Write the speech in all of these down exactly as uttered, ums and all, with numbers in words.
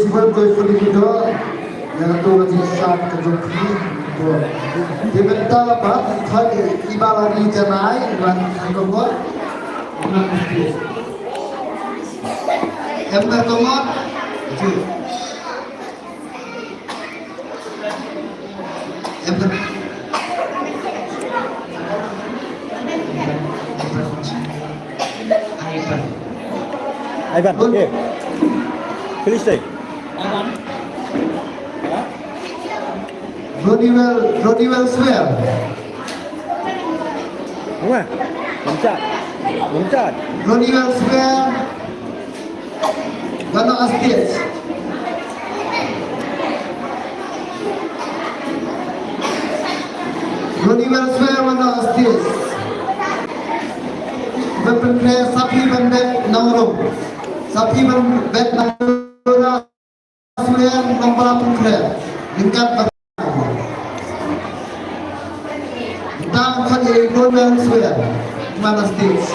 Ivan koi puli kido, ïa kato ka jingshad ka jong phi. Te mynta pat khot i Balari Janai, Ivan ka kongor. Em ka kongor. Em ka Ivan, okay. Finish time. Ronnie Well, Ronnie Well Swer. Wah, loncat. Loncat. Ronnie Well Swer. Wan noh stage. Ronnie Well Swer, wan noh stage. Ban pynkhreh sa phi ban bet na u rung. Sa phi ban bet na u rung. Swer, ban pynkhreh. Ryngkat ba Tang khat ïa i Ronnie Well Swer. Wan noh stage.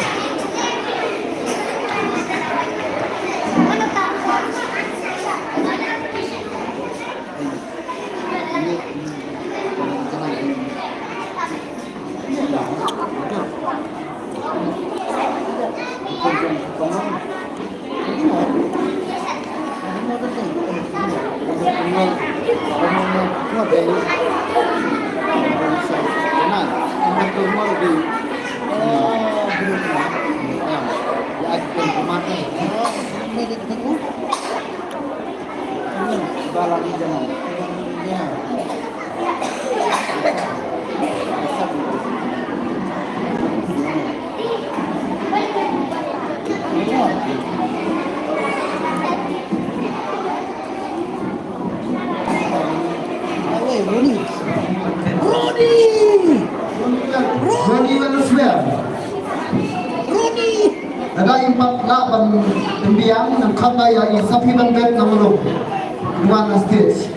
Ronnie! Ronnie! Ronnie Well Swer. Ronnie! Lada im pat lah ban pynbiang, nang khot ba ïa i sa phi ban bet na u rung. Wan stage.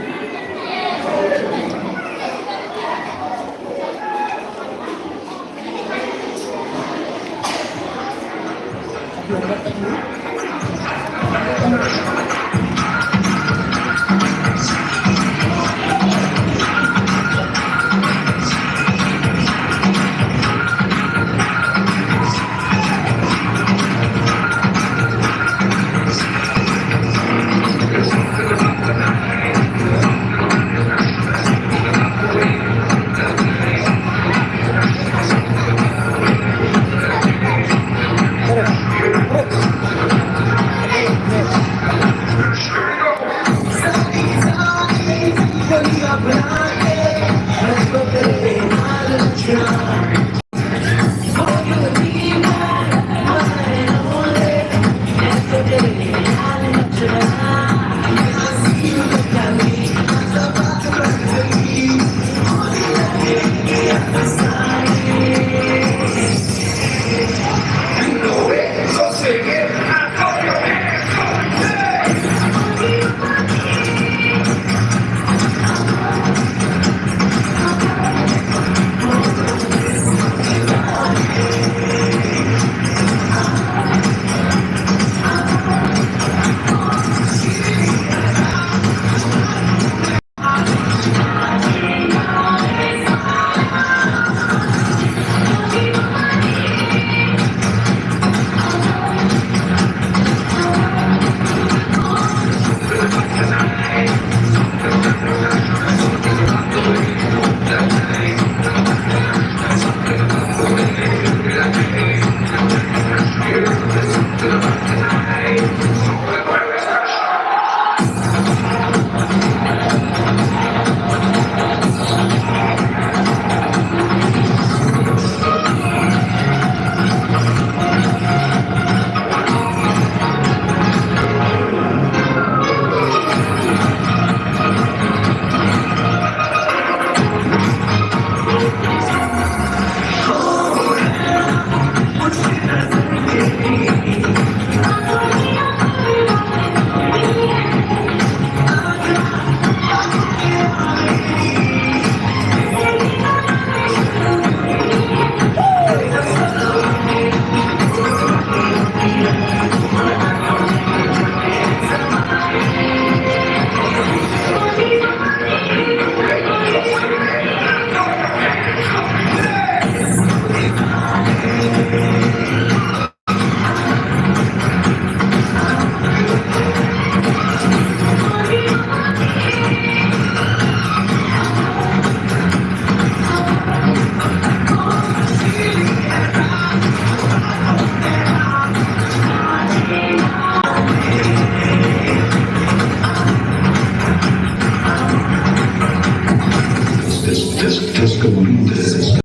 Testimony, testimony.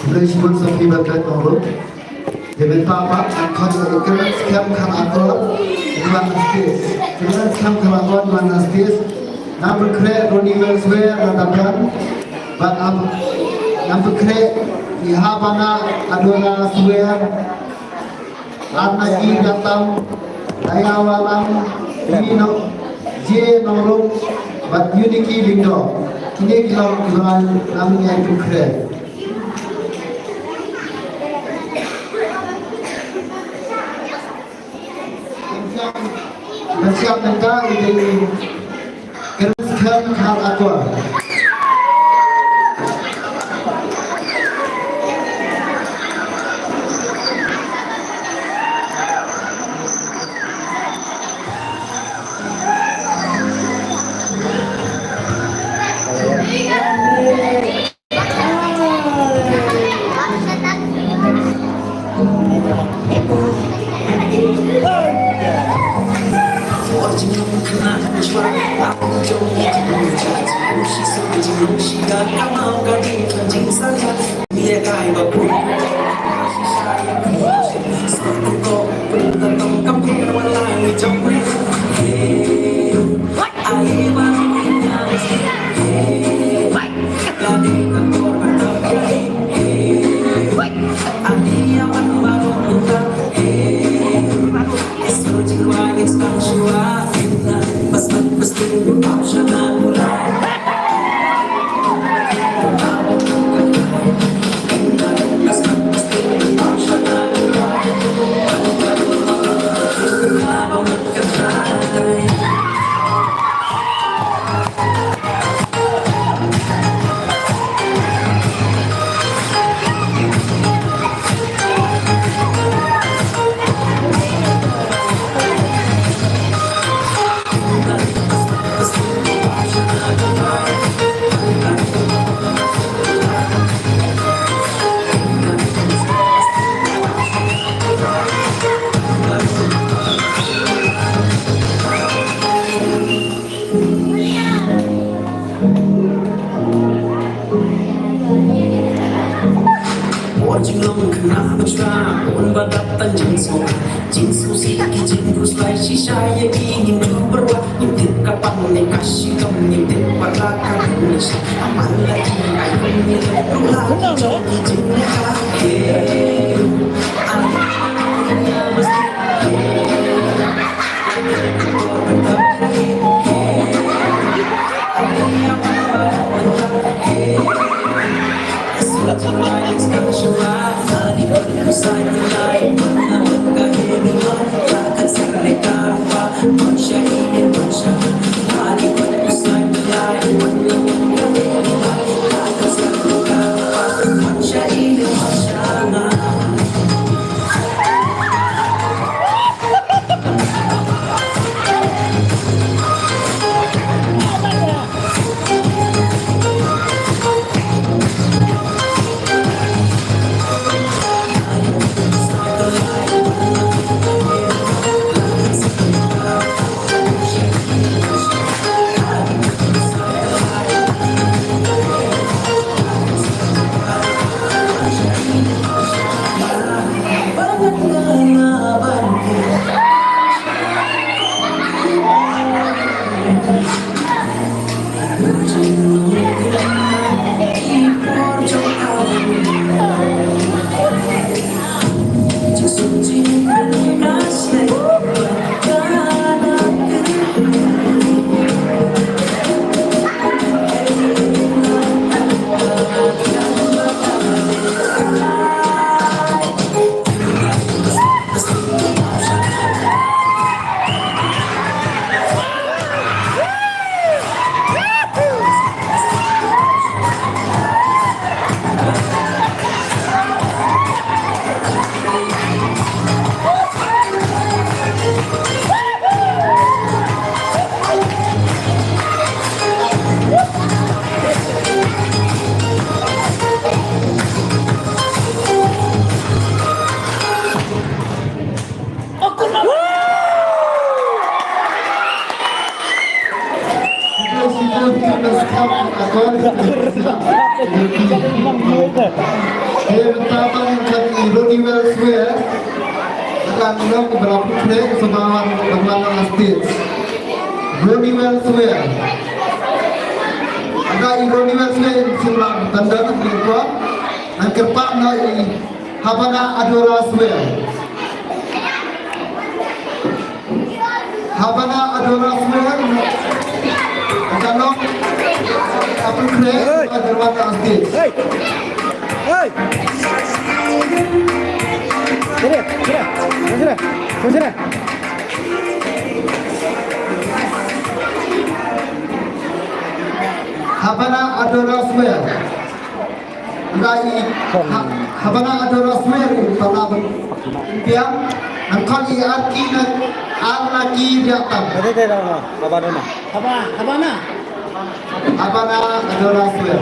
Khublei shibun sa phi ba peit nongbuh. Te mynta pat ngan khot ïa ka Kren Skhem Kharkongor, ki wan na stage. Kren Skhem Kharkongor, ki wan na stage. Ngan pynkhreh Ronnie Welswer na Dabian. Bad ngan pynkhreh Ihabana Adona Swer. Anna Ïa Tam, Daya Walam, Mino, J Nongrum, bad Uniki Lyngdoh. Kine ki long ki ba ngan ïa pynkhreh. Ban shad nangta ïa ki Kren Skhem Kharkongor. Sida, sida, sida, sida, sida. Te mynta tang ka i Ronnie Wells Wear. Ka nong ba la pynkreh sha ban wan na stage. Ronnie Wells Wear. Ka i Ronnie Wells Wear, i Simran Tandon, i ko. Nang kyrpad na i Habana Adora Swer. Habana Adora Swer. Ka nong, apel kre, Hey! Adora Swer. Hey! Hey! Sini, sini, sini, sini. Habana Adora Swer. Nga i ha-, Habana Adora Swer i pala ban piang, nang khon i ar ki na, ar na ki dia tam. Dede, dede, na, Habana na. Haba-, Habana. Habana Adora Swer.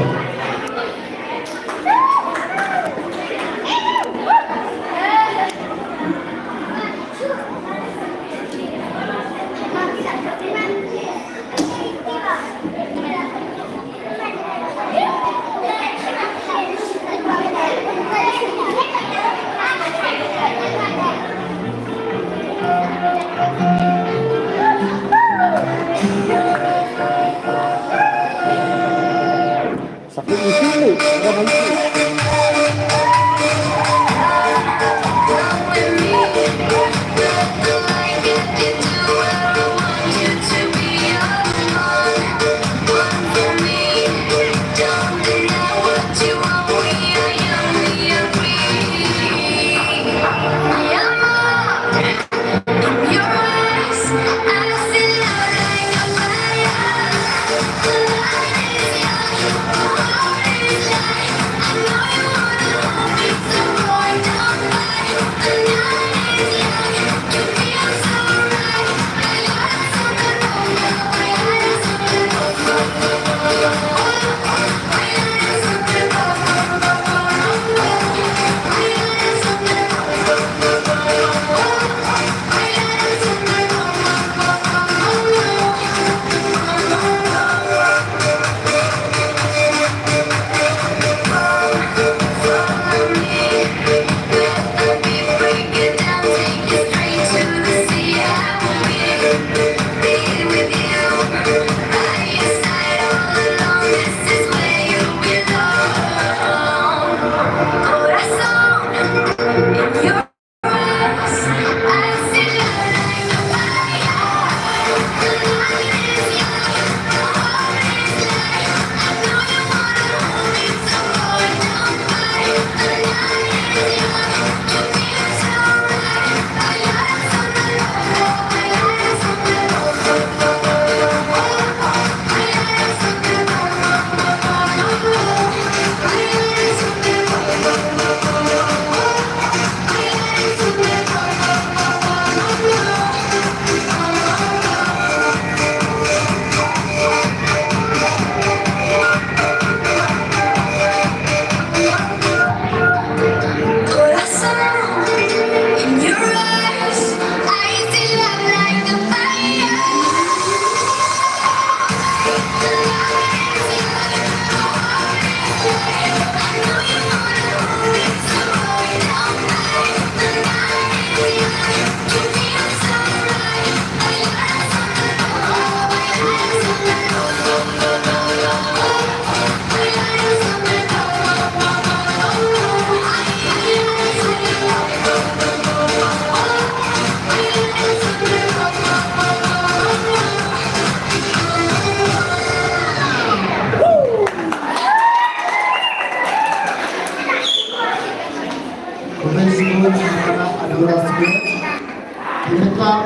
Sakit isi ni, ada bangkit.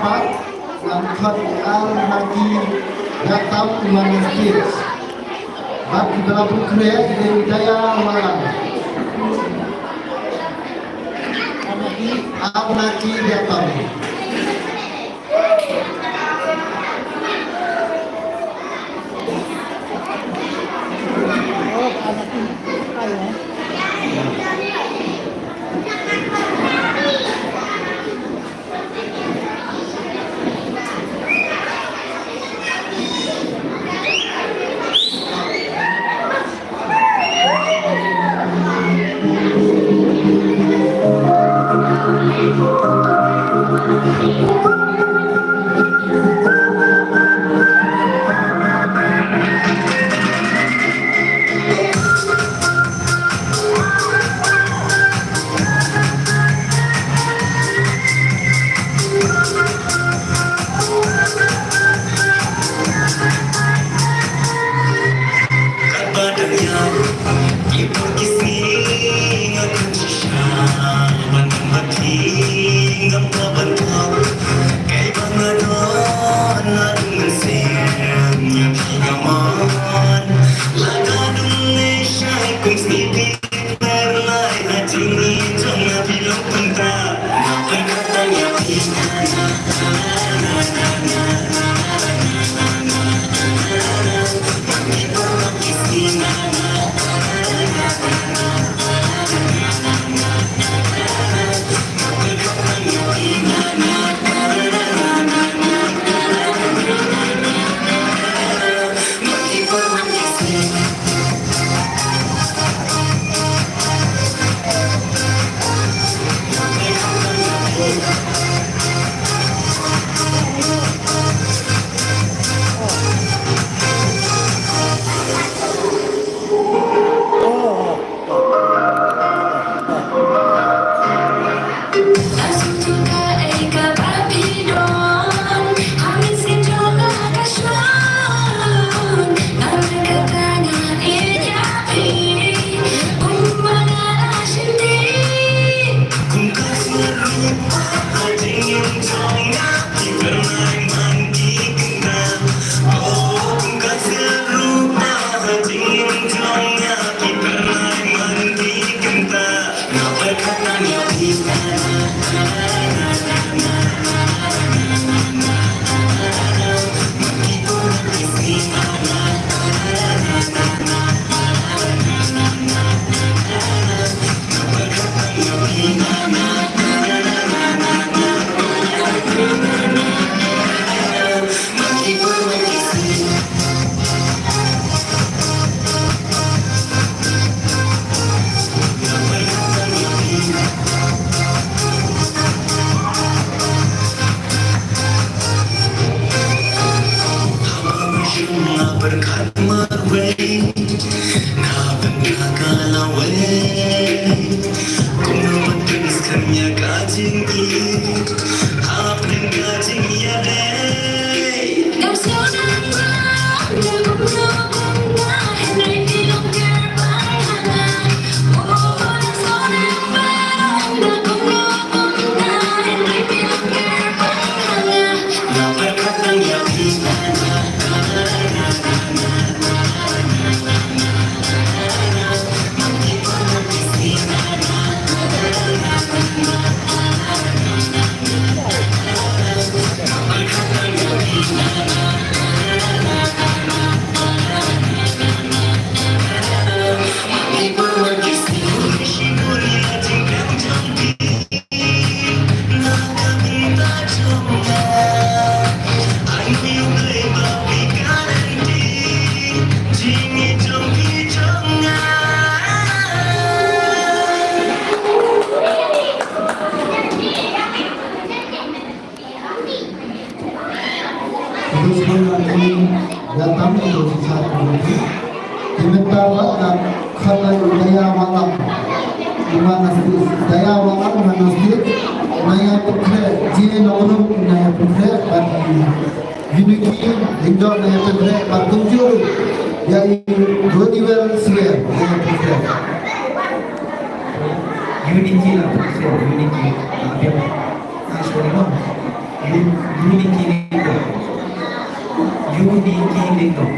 Pat, ngan khot i Arnaki Yatam, i man na stage. Bad kiba la pynkhreh i dei i Daya Walang. Arnaki Yatam. Terus mengenai datang untuk satu. Sementara nak kata Daya Walang. Di mana sih? Daya Walang mana sih? Naya Putri, Jin Nongrum Naya Putri bagi Unity, Indra Naya Putri, bagi Tunjur. Ya, Roniwell Swer Naya Putri. Unity lah, Unity. Ah, biar. Ah, sorry, no. Ding dong.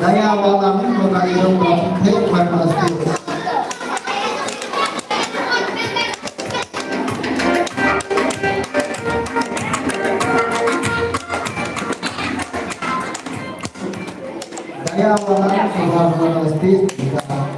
Daya Walang, kota Idaho, Kota Idaho. Daya Walang, Kota Idaho.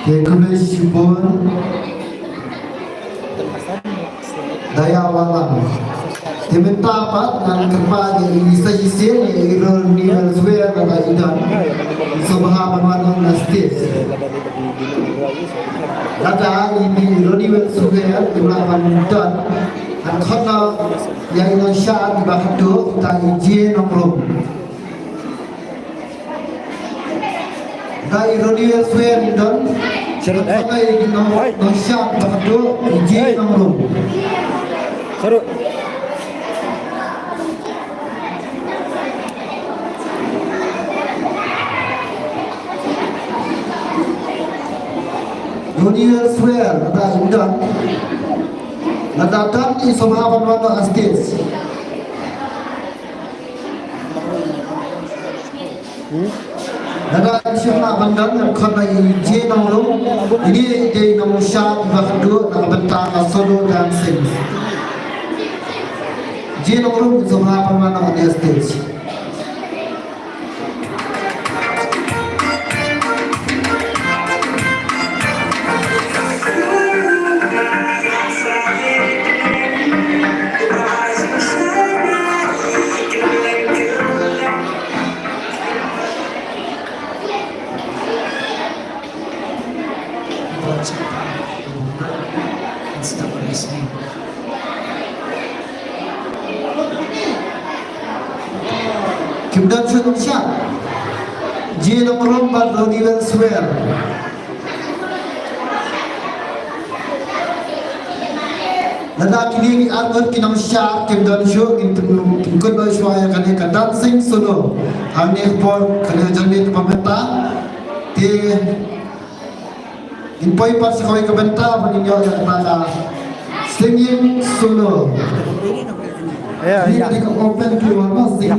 Te khublei shibun. Da ïa wallam. Te mynta pat ngan kyrpad ïa i sa shisien ïa i Ronnie Welswer ba i don. Sngewbha ban wan on the stage. Lada i Ronnie Welswer im lah ban don, ngan khot noh ïa i nongshad iba haduh, da i J Nongrum. Da i Ronnie Welswer i don. Sharut, eh. Da i nong, nongshad ba haduh, i J Nongrum. Sharut. Ronnie Welswer, lada i don. Lada don, i sngewbha ban wan on the stage. Lada i shim la ban don, ngan khot ïa i J Nongrum. Ine i dei i nongshad ba haduh na ka bynta ka solo dancing. J Nongrum, i sngewbha ban wan on the stage. Kim don shuh nongshad. J Nongrum bad Ronnie Welswer. Lada kine ki arngut ki nongshad kim don shuh, ngin pyn-, pynkut noh shuwa ïa kane ka dancing solo. Hangne ka por kane ka jingmut ba mynta. Te ngin poi pat sha kawei ka bynta ba ngin ïoh ïa kata ka singing solo. Ïa, ïa. Ngin open to you, no? Singing